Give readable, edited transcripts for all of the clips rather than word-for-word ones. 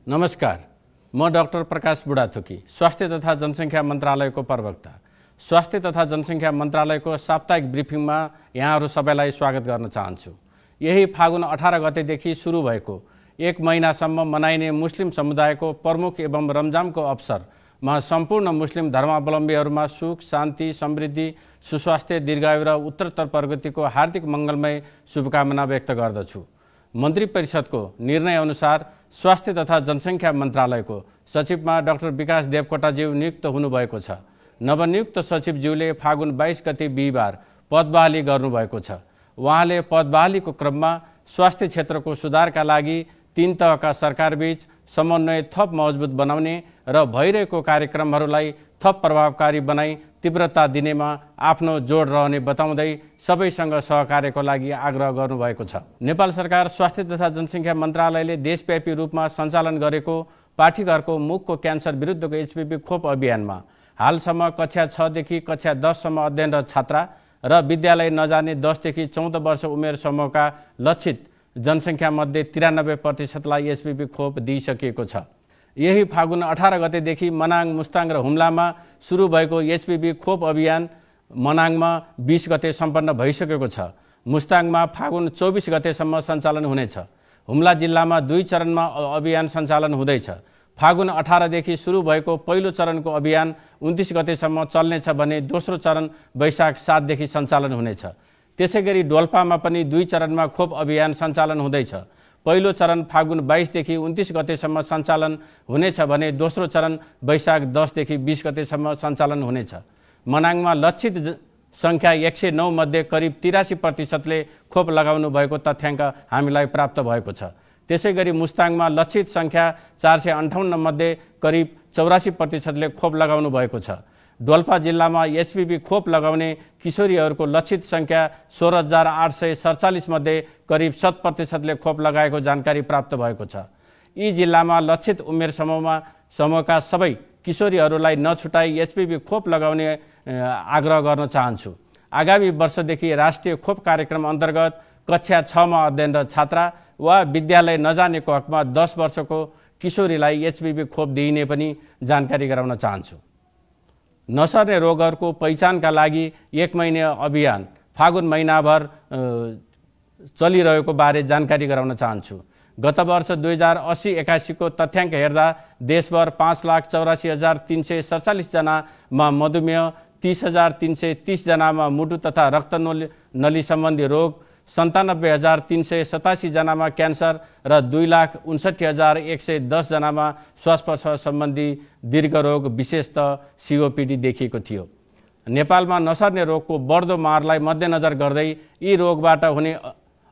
नमस्कार, म डाक्टर प्रकाश बुढाथोकी, स्वास्थ्य तथा जनसङ्ख्या मन्त्रालयको प्रवक्ता। स्वास्थ्य तथा जनसङ्ख्या मन्त्रालयको साप्ताहिक ब्रिफिङमा यहाँहरू सबैलाई स्वागत गर्न चाहन्छु। यही फागुन 18 गतेदेखि सुरु भएको एक महिनासम्म मनाइने मुस्लिम समुदायको प्रमुख एवं रमजानको अवसरमा सम्पूर्ण मुस्लिम धर्मावलम्बीहरूमा सुख, शान्ति, समृद्धि, सुस्वास्थ्य, दीर्घायु र उत्तरोत्तर प्रगतिको हार्दिक मङ्गलमय शुभकामना व्यक्त गर्दछु। मन्त्री परिषदको निर्णय अनुसार स्वास्थ्य तथा जनसङ्ख्या मन्त्रालयको सचिवमा डाक्टर विकास देवकोटाज्यू नियुक्त हुनुभएको छ। नवनियुक्त सचिवज्यूले फागुन 22 गते बिहिबार पदबहाली गर्नुभएको छ। उहाँले पदबहालीको क्रममा स्वास्थ्य क्षेत्रको सुधारका लागि 3 तहका सरकारबीच समन्वय थप मजबुत बनाउने र भइरहेको कार्यक्रमहरूलाई थप प्रभावकारी बनाई तीव्रता दिनेमा आफ्नो जोड रहने बताउँदै सबैसँग सहकार्यको लागि आग्रह गर्नुभएको छ। नेपाल सरकार स्वास्थ्य तथा जनसङ्ख्या मन्त्रालयले देशव्यापी रूपमा सञ्चालन गरेको पाठीघरको मुखको क्यान्सर विरुद्धको एचपीभी खोप अभियानमा हालसम्म कक्षा 6 देखि कक्षा 10 सम्म अध्ययनरत छात्रा र विद्यालय नजाने 10 देखि 14 वर्ष उमेर समूहका लक्षित जनसङ्ख्या मध्ये 93% लाई एचपीभी खोप दिइसकिएको छ। यही फागुन 18 गतेदेखि मनाङ, मुस्ताङ र हुम्लामा सुरु भएको एचपीभी खोप अभियान मनाङमा 20 गते सम्पन्न भइसकेको छ। मुस्ताङमा फागुन 24 गतेसम्म सञ्चालन हुनेछ। हुम्ला जिल्लामा 2 चरणमा अभियान सञ्चालन हुँदैछ। फागुन 18 देखि सुरु भएको पहिलो चरणको अभियान 29 गतेसम्म चल्नेछ भने दोस्रो चरण वैशाख 7 देखि सञ्चालन हुनेछ। त्यसैगरी डोल्पामा पनि 2 चरणमा खोप अभियान सञ्चालन हुँदैछ। पहिलो चरण फागुन 22 देखि 29 गतेसम्म सञ्चालन हुनेछ भने दोस्रो चरण वैशाख 10 देखि 20 गतेसम्म सञ्चालन हुनेछ। मनाङमा लक्षित सङ्ख्या 109 मध्ये करिब 83% ले खोप लगाउनु भएको तथ्याङ्क हामीलाई प्राप्त भएको छ। त्यसैगरी मुस्ताङमा लक्षित सङ्ख्या 458 मध्ये करिब 84% ले खोप लगाउनु भएको छ। डोल्पा जिल्लामा एचपीभी खोप लगाउने किशोरीहरूको लक्षित सङ्ख्या 16,847 मध्ये करिब 7% ले खोप लगाएको जानकारी प्राप्त भएको छ। यी जिल्लामा लक्षित उमेर समूहका सबै किशोरीहरूलाई नछुटाई एचपीभी खोप लगाउने आग्रह गर्न चाहन्छु। आगामी वर्षदेखि राष्ट्रिय खोप कार्यक्रम अन्तर्गत कक्षा 6 मा अध्ययनरत छात्रा वा विद्यालय नजानेको हकमा 10 वर्षको किशोरीलाई एचपीभी खोप दिइने पनि जानकारी गराउन चाहन्छु। नसर्ने रोगहरूको पहिचानका लागि 1 महिने अभियान फागुन महिनाभर चलिरहेको बारे जानकारी गराउन चाहन्छु। गत वर्ष 2080-81 को तथ्याङ्क हेर्दा देशभर 5,84,347 जनामा मधुमेह, 30,330 जनामा मुटु तथा रक्तनली सम्बन्धी रोग, 97,387 जनामा क्यान्सर र 2,59,110 जनामा श्वास-प्रश्वास सम्बन्धी दीर्घ रोग विशेषतः सीओपीडी देखिएको थियो। नेपालमा नसर्ने रोगको बढ्दो मारलाई मध्यनजर गर्दै यी रोगबाट हुने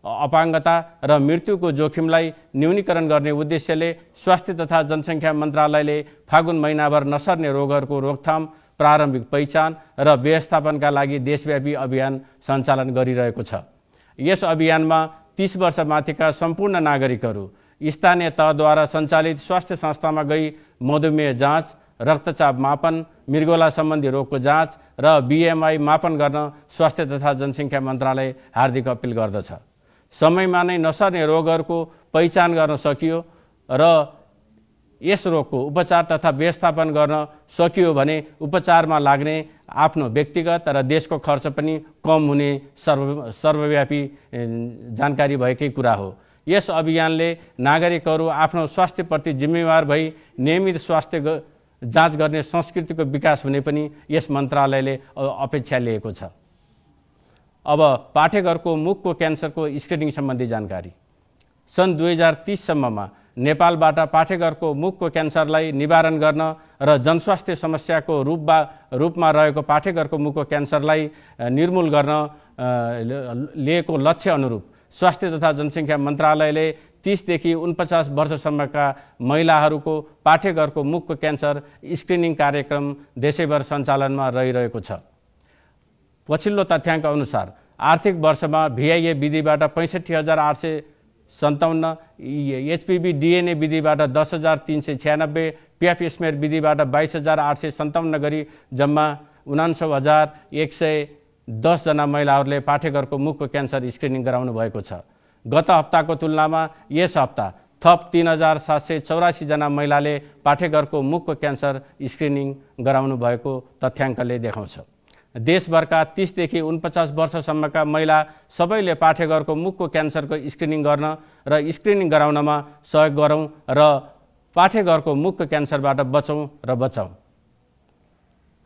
अपाङ्गता र मृत्युको जोखिमलाई न्यूनीकरण गर्ने उद्देश्यले स्वास्थ्य तथा जनसङ्ख्या मन्त्रालयले फागुन महिनाभर नसर्ने रोगहरूको रोकथाम, प्रारम्भिक पहिचान र व्यवस्थापनका लागि देशव्यापी अभियान सञ्चालन गरिरहेको छ। यस अभियानमा 30 वर्ष माथिका सम्पूर्ण नागरिकहरू स्थानीय तहद्वारा सञ्चालित स्वास्थ्य संस्थामा गई मधुमेह जाँच, रक्तचाप मापन, मृगोला सम्बन्धी रोगको जाँच र बीएमआई मापन गर्न स्वास्थ्य तथा जनसङ्ख्या मन्त्रालय हार्दिक अपिल गर्दछ। समयमा नै नसर्ने रोगहरूको पहिचान गर्न सकियो र यस रोगको उपचार तथा व्यवस्थापन गर्न सकियो भने उपचारमा लाग्ने आफ्नो व्यक्तिगत र देशको खर्च पनि कम हुने सर्वव्यापी जानकारी भएकै कुरा हो। यस अभियानले नागरिकहरू आफ्नो स्वास्थ्यप्रति जिम्मेवार भई नियमित स्वास्थ्य जाँच गर्ने संस्कृतिको विकास हुने पनि यस मन्त्रालयले अपेक्षा लिएको छ। अब पाठेघरको मुखको क्यान्सरको स्क्रिनिङ सम्बन्धी जानकारी। सन् 2030 सम्ममा नेपालबाट पाठेघरको मुखको क्यान्सरलाई निवारण गर्न र जनस्वास्थ्य समस्याको रूपमा रहेको पाठेघरको मुखको क्यान्सरलाई निर्मूल गर्न लिएको लक्ष्य अनुरूप स्वास्थ्य तथा जनसङ्ख्या मन्त्रालयले 30 देखि 49 वर्षसम्मका महिलाहरूको पाठेघरको मुखको क्यान्सर स्क्रिनिङ कार्यक्रम देशैभर सञ्चालनमा रहिरहेको छ। पछिल्लो तथ्याङ्क अनुसार आर्थिक वर्षमा भिआइए विधिबाट 65,857, एचपीभी डीएनए विधिबाट 10,396, प्याप स्मेयर विधिबाट 22,857 गरी जम्मा 49,110 जना महिलाहरूले पाठेघरको मुखको क्यान्सर स्क्रिनिङ गराउनु भएको छ। गत हप्ताको तुलनामा यस हप्ता थप 3784 जना महिलाले पाठेघरको मुखको क्यान्सर स्क्रिनिङ गराउनु भएको तथ्याङ्कले देखाउँछ। देशभरका 30 देखि 49 वर्षसम्मका महिला सबैले पाठेघरको मुखको क्यान्सरको स्क्रिनिङ गर्न र स्क्रिनिङ गराउनमा सहयोग गरौँ र पाठेघरको मुखको क्यान्सरबाट बचौँ र बचाउँ।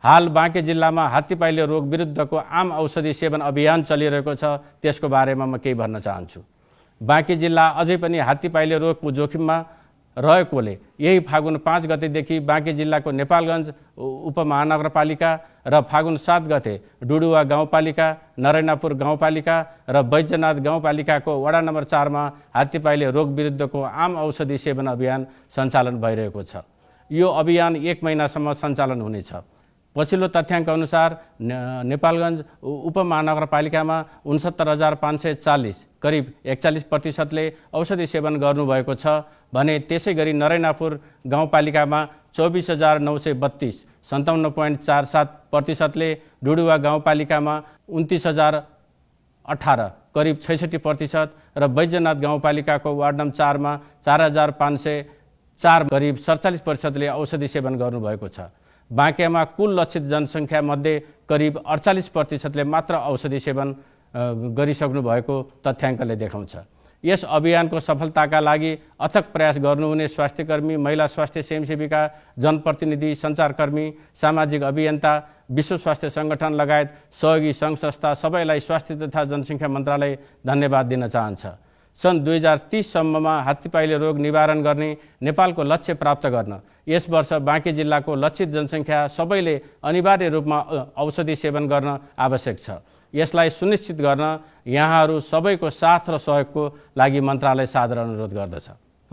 हाल बाँके जिल्लामा हात्तीपाइले रोग विरुद्धको आम औषधि सेवन अभियान चलिरहेको छ, त्यसको बारेमा म केही भन्न चाहन्छु। बाँके जिल्ला अझै पनि हात्तीपाइले रोगको जोखिममा रहेकोले यही फागुन 5 गतेदेखि बाँके जिल्लाको नेपालगञ्ज उपमहानगरपालिका र फागुन 7 गते डुडुवा गाउँपालिका, नरैनापुर गाउँपालिका र बैजनाथ गाउँपालिकाको वडा नम्बर 4 मा हात्तीपाइले रोग विरुद्धको आम औषधि सेवन अभियान सञ्चालन भइरहेको छ। यो अभियान 1 महिनासम्म सञ्चालन हुनेछ। पछिल्लो तथ्याङ्क अनुसार नेपालगञ्ज उपमहानगरपालिकामा 69,540 करिब 41% औषधि सेवन गर्नुभएको छ भने त्यसै गरी नरैनापुर गाउँपालिकामा 24,932 57.47%ले, डुडुवा गाउँपालिकामा 29,018 करिब 66% र बैजनाथ गाउँपालिकाको वार्ड नम्बर 4 मा 4,504 करिब 47%ले औषधि सेवन गर्नुभएको छ। बाँकेमा कुल लक्षित जनसङ्ख्या मध्ये करिब 48%ले मात्र औषधि सेवन गरिसक्नु भएको तथ्याङ्कले देखाउँछ। यस अभियानको सफलताका लागि अथक प्रयास गर्नुहुने स्वास्थ्यकर्मी, महिला स्वास्थ्य स्वयंसेविका, जनप्रतिनिधि, सञ्चारकर्मी, सामाजिक अभियन्ता, विश्व स्वास्थ्य सङ्गठन लगायत सहयोगी सङ्घ संस्था सबैलाई स्वास्थ्य तथा जनसङ्ख्या मन्त्रालय धन्यवाद दिन चाहन्छ। सन् 2030 सम्ममा हात्तीपाइले रोग निवारण गर्ने नेपालको लक्ष्य प्राप्त गर्न यस वर्ष बाँके जिल्लाको लक्षित जनसङ्ख्या सबैले अनिवार्य रूपमा औषधि सेवन गर्न आवश्यक छ। यसलाई सुनिश्चित गर्न यहाँहरू सबैको साथ र सहयोगको लागि मन्त्रालय सादर अनुरोध गर्दछ।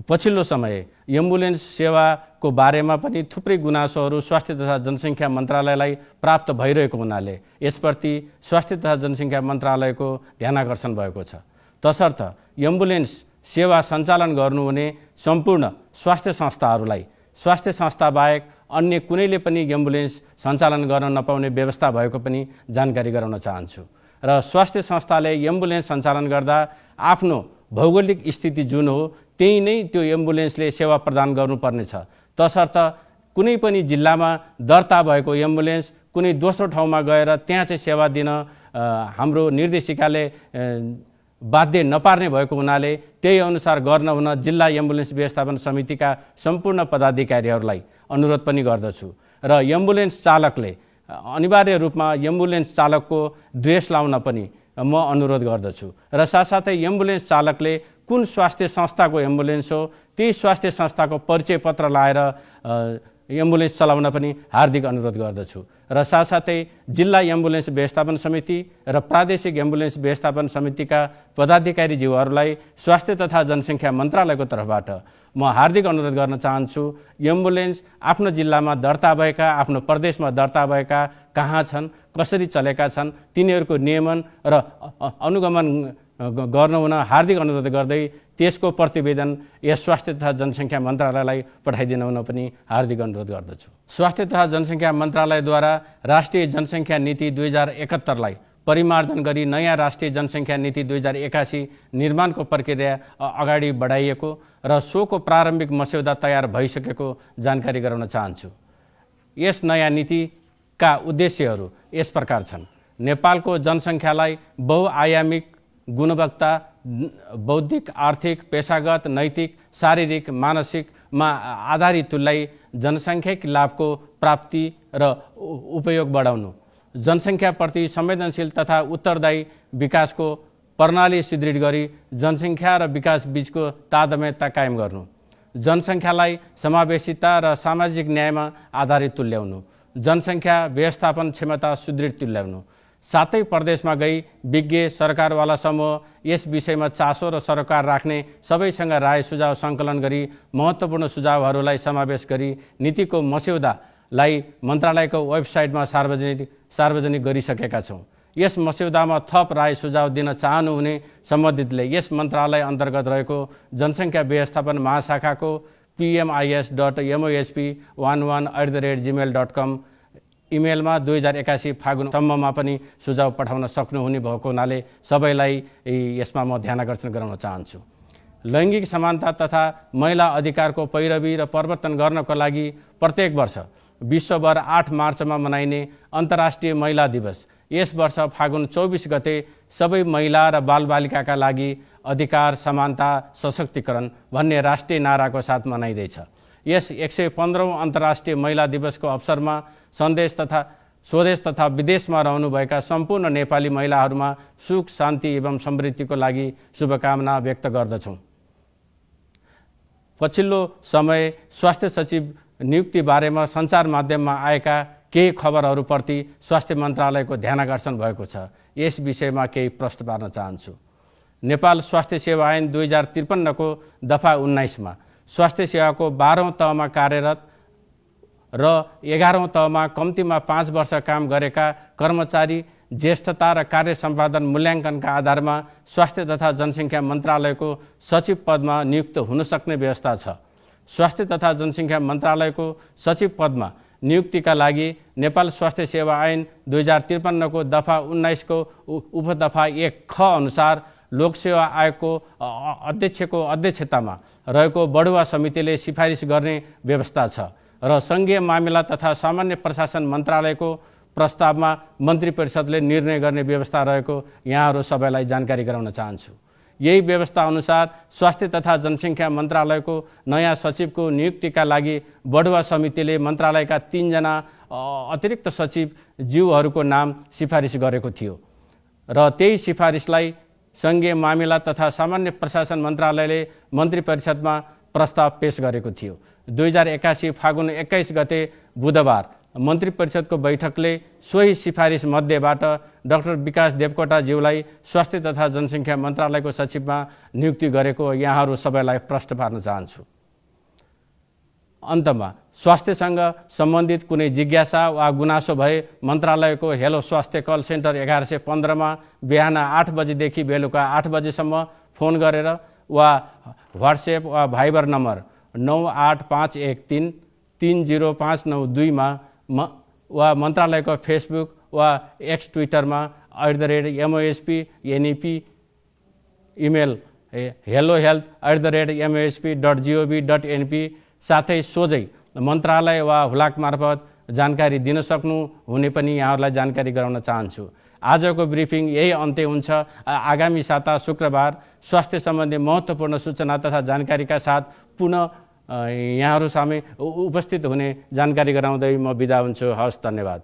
पछिल्लो समय एम्बुलेन्स सेवाको बारेमा पनि थुप्रै गुनासोहरू स्वास्थ्य तथा जनसङ्ख्या मन्त्रालयलाई प्राप्त भइरहेको हुनाले यसप्रति स्वास्थ्य तथा जनसङ्ख्या मन्त्रालयको ध्यानाकर्षण भएको छ। तसर्थ एम्बुलेन्स सेवा सञ्चालन गर्नुहुने सम्पूर्ण स्वास्थ्य संस्थाहरूलाई स्वास्थ्य संस्था बाहेक अन्य कुनैले पनि एम्बुलेन्स सञ्चालन गर्न नपाउने व्यवस्था भएको पनि जानकारी गराउन चाहन्छु। र स्वास्थ्य संस्थाले एम्बुलेन्स सञ्चालन गर्दा आफ्नो भौगोलिक स्थिति जुन हो त्यही नै त्यो एम्बुलेन्सले सेवा प्रदान गर्नुपर्नेछ। तसर्थ कुनै पनि जिल्लामा दर्ता भएको एम्बुलेन्स कुनै दोस्रो ठाउँमा गएर त्यहाँ चाहिँ सेवा दिन हाम्रो निर्देशिकाले बाध्य नपार्ने भएको हुनाले त्यही अनुसार गर्न हुन जिल्ला एम्बुलेन्स व्यवस्थापन समितिका सम्पूर्ण पदाधिकारीहरूलाई अनुरोध पनि गर्दछु। र एम्बुलेन्स चालकले अनिवार्य रूपमा एम्बुलेन्स चालकको ड्रेस लाउन पनि म अनुरोध गर्दछु। र साथसाथै एम्बुलेन्स चालकले कुन स्वास्थ्य संस्थाको एम्बुलेन्स हो त्यही स्वास्थ्य संस्थाको परिचय पत्र लाएर एम्बुलेन्स चलाउन पनि हार्दिक अनुरोध गर्दछु। र साथसाथै जिल्ला एम्बुलेन्स व्यवस्थापन समिति र प्रादेशिक एम्बुलेन्स व्यवस्थापन समितिका पदाधिकारीज्यूहरूलाई स्वास्थ्य तथा जनसङ्ख्या मन्त्रालयको तर्फबाट म हार्दिक अनुरोध गर्न चाहन्छु। एम्बुलेन्स आफ्नो जिल्लामा दर्ता भएका, आफ्नो प्रदेशमा दर्ता भएका कहाँ छन्, कसरी चलेका छन्, तिनीहरूको नियमन र अनुगमन गर्न हुन हार्दिक अनुरोध गर्दै त्यसको प्रतिवेदन यस स्वास्थ्य तथा जनसङ्ख्या मन्त्रालयलाई पठाइदिन हुन पनि हार्दिक अनुरोध गर्दछु। स्वास्थ्य तथा जनसङ्ख्या मन्त्रालयद्वारा राष्ट्रिय जनसङ्ख्या नीति 2071लाई परिमार्जन गरी नयाँ राष्ट्रिय जनसङ्ख्या नीति 2081 निर्माणको प्रक्रिया अगाडि बढाइएको र सोको प्रारम्भिक मस्यौदा तयार भइसकेको जानकारी गराउन चाहन्छु। यस नयाँ नीतिका उद्देश्यहरू यस प्रकार छन्। नेपालको जनसङ्ख्यालाई बहुआयामिक, गुणवत्ता, बौद्धिक, आर्थिक, पेशागत, नैतिक, शारीरिक, मानसिकमा आधारित तुल्याई जनसङ्ख्यिक लाभको प्राप्ति र उपयोग बढाउनु, जनसङ्ख्याप्रति संवेदनशील तथा उत्तरदायी विकासको प्रणाली सुदृढ गरी जनसङ्ख्या र विकास बीचको तालमेलता कायम गर्नु, जनसङ्ख्यालाई समावेशिता र सामाजिक न्यायमा आधारित तुल्याउनु, जनसङ्ख्या व्यवस्थापन क्षमता सुदृढ तुल्याउनु, सातै प्रदेशमा गई विज्ञ सरकारवाला समूह यस विषयमा चासो र सरोकार राख्ने सबैसँग राय सुझाव सङ्कलन गरी महत्त्वपूर्ण सुझावहरूलाई समावेश गरी नीतिको मस्यौदालाई मन्त्रालयको वेबसाइटमा सार्वजनिक गरिसकेका छौँ। यस मस्यौदामा थप राय सुझाव दिन चाहनुहुने सम्बन्धितले यस मन्त्रालय अन्तर्गत रहेको जनसङ्ख्या व्यवस्थापन महाशाखाको pmis.mosp11@gmail.com इमेलमा 2081 फागुनसम्ममा पनि सुझाव पठाउन सक्नुहुने भएको हुनाले सबैलाई यसमा म ध्यानाकर्षण गराउन चाहन्छु। लैङ्गिक समानता तथा महिला अधिकारको पैरवी र प्रवर्तन गर्नको लागि प्रत्येक वर्ष विश्वभर 8 मार्चमा मनाइने अन्तर्राष्ट्रिय महिला दिवस यस वर्ष फागुन 24 गते सबै महिला र बालबालिकाका लागि अधिकार, समानता, सशक्तिकरण भन्ने राष्ट्रिय नाराको साथ मनाइँदैछ। यस 115औं अन्तर्राष्ट्रिय महिला दिवसको अवसरमा स्वदेश तथा विदेशमा रहनुभएका सम्पूर्ण नेपाली महिलाहरूमा सुख, शान्ति एवं समृद्धिको लागि शुभकामना व्यक्त गर्दछौँ। पछिल्लो समय स्वास्थ्य सचिव नियुक्ति बारेमा सञ्चार माध्यममा आएका केही खबरहरूप्रति स्वास्थ्य मन्त्रालयको ध्यानाकर्षण भएको छ। यस विषयमा केही प्रश्न पार्न चाहन्छु। नेपाल स्वास्थ्य सेवा ऐन 2053 को दफा 19 मा स्वास्थ्य सेवाको 12औं तहमा कार्यरत र 11औं तहमा कम्तीमा 5 वर्ष काम गरेका कर्मचारी ज्येष्ठता र कार्य सम्पादन मूल्याङ्कनका आधारमा स्वास्थ्य तथा जनसङ्ख्या मन्त्रालयको सचिव पदमा नियुक्त हुन सक्ने व्यवस्था छ। स्वास्थ्य तथा जनसङ्ख्या मन्त्रालयको सचिव पदमा नियुक्तिका लागि नेपाल स्वास्थ्य सेवा ऐन 2053 को दफा 19 को उपदफा 1 ख अनुसार लोकसेवा आयोगको अध्यक्षको अध्यक्षतामा रहेको बढुवा समितिले सिफारिस गर्ने व्यवस्था छ र सङ्घीय मामिला तथा सामान्य प्रशासन मन्त्रालयको प्रस्तावमा मन्त्री परिषदले निर्णय गर्ने व्यवस्था रहेको यहाँहरू सबैलाई जानकारी गराउन चाहन्छु। यही व्यवस्था अनुसार स्वास्थ्य तथा जनसङ्ख्या मन्त्रालयको नयाँ सचिवको नियुक्तिका लागि बढुवा समितिले मन्त्रालयका 3 जना अतिरिक्त सचिव ज्यूहरूको नाम सिफारिस गरेको थियो र त्यही सिफारिसलाई सङ्घीय मामिला तथा सामान्य प्रशासन मन्त्रालयले मन्त्री परिषदमा प्रस्ताव पेश गरेको थियो। 2081 फागुन 21 गते बुधबार मन्त्री परिषदको बैठकले सोही सिफारिस मध्येबाट डाक्टर विकास देवकोटाज्यूलाई स्वास्थ्य तथा जनसङ्ख्या मन्त्रालयको सचिवमा नियुक्ति गरेको यहाँहरू सबैलाई प्रश्न पार्न चाहन्छु। अन्तमा स्वास्थ्यसँग सम्बन्धित कुनै जिज्ञासा वा गुनासो भए मन्त्रालयको हेलो स्वास्थ्य कल सेन्टर 1115 मा बिहान 8 बजेदेखि बेलुका 8 बजेसम्म फोन गरेर वा व्हाट्सएप वा भाइबर नम्बर 98513 30592 मा वा मन्त्रालयको फेसबुक वा एक्स ट्विटरमा @MOSP NEP इमेल hellohealth@MOSP.gov.np साथै सोझै मन्त्रालय वा हुलाक मार्फत जानकारी दिन सक्नु हुने पनि यहाँहरूलाई जानकारी गराउन चाहन्छु। आजको ब्रिफिङ यही अन्त्य हुन्छ। आगामी साता शुक्रबार स्वास्थ्य सम्बन्धी महत्त्वपूर्ण सूचना तथा जानकारीका साथ पुनः यहाँहरू सामु उपस्थित हुने जानकारी गराउँदै म बिदा हुन्छु। हवस्, धन्यवाद।